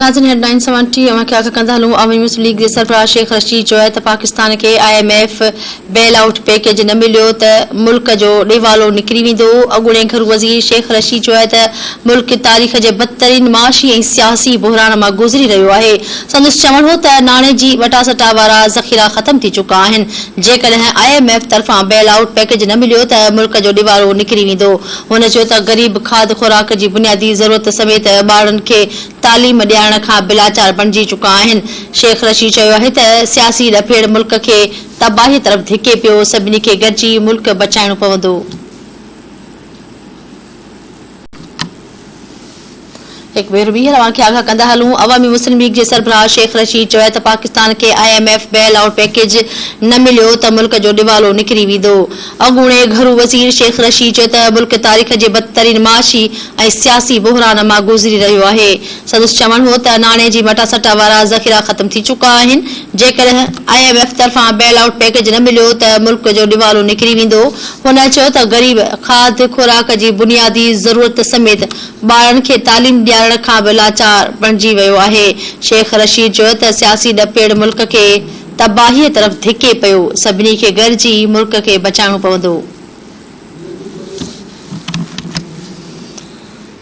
ناظرين head line سوان ٽي اوهان کي آگاهه ڪندا هلون عوامي مسلم ليگ جي سربراهه شيخ رشيد چيو آهي ته پاڪستان کي I M F bail out package نه مليو ته ملڪ جو ڏيوالو نڪري ويندو اڳوڻي گهرو وزير شيخ رشيد چيو آهي ته ملڪ تاريخ جي بدترين معاشي ۽ سياسي بحران مان گذري رهيو آهي سندس چوڻ هو ته ناڻي جي وٽاسٽا وارا ذخيرا ختم ٿي چڪا آهن جيڪڏهن I M F طرفان بيل آئوٽ پيڪيج نه مليو ته ملڪ جو ڏيوالو نڪري ويندو هن چيو ته غريب کاڌ خوراڪ جي بنيادي ضرورت سميت ٻارڙن کي تعليم ڏيارڻ کان به لاچار بڻجي چڪا آهن. شيخ رشيد چيو آهي ته سياسي ڏڦيڙ ملڪ کي تباهي طرف ڌڪي پيو، سڀني کي گڏجي ملڪ بچائڻو پوندو. هڪ ڀيرو ٻيهر اوهان کي آگاهه ڪندا هلون، عوامي مسلم ليگ جي سربراهه شيخ رشيد چيو آهي ته پاڪستان کي I M F bail out package نه مليو ته ملڪ جو ڏيوالو نڪري ويندو. اڳوڻي گهرو وزير شيخ رشيد چيو ته ملڪ تاريخ جي بدترين معاشي ۽ سياسي بحران مان گذري رهيو آهي. سندس چوڻ هو ته ناڻي جي مٽاسٽا وارا ذخيرا ختم ٿي چڪا آهن، جيڪڏهن I M F طرفان بيل آئوٽ پيڪيج نه مليو ته ملڪ جو ڏيوالو نڪري ويندو. هن چيو ته غريب کاڌ خوراڪ جي بنيادي ضرورت سميت ٻارن کي تعليم ڏيارڻ کان به لاچار بڻجي ويو آهي. شيخ رشيد چيو ته سياسي ڏڦيڙ ملڪ کي تباهي طرف ڌڪي پيو، سڀني کي گڏجي ملڪ کي بچائڻو پوندو.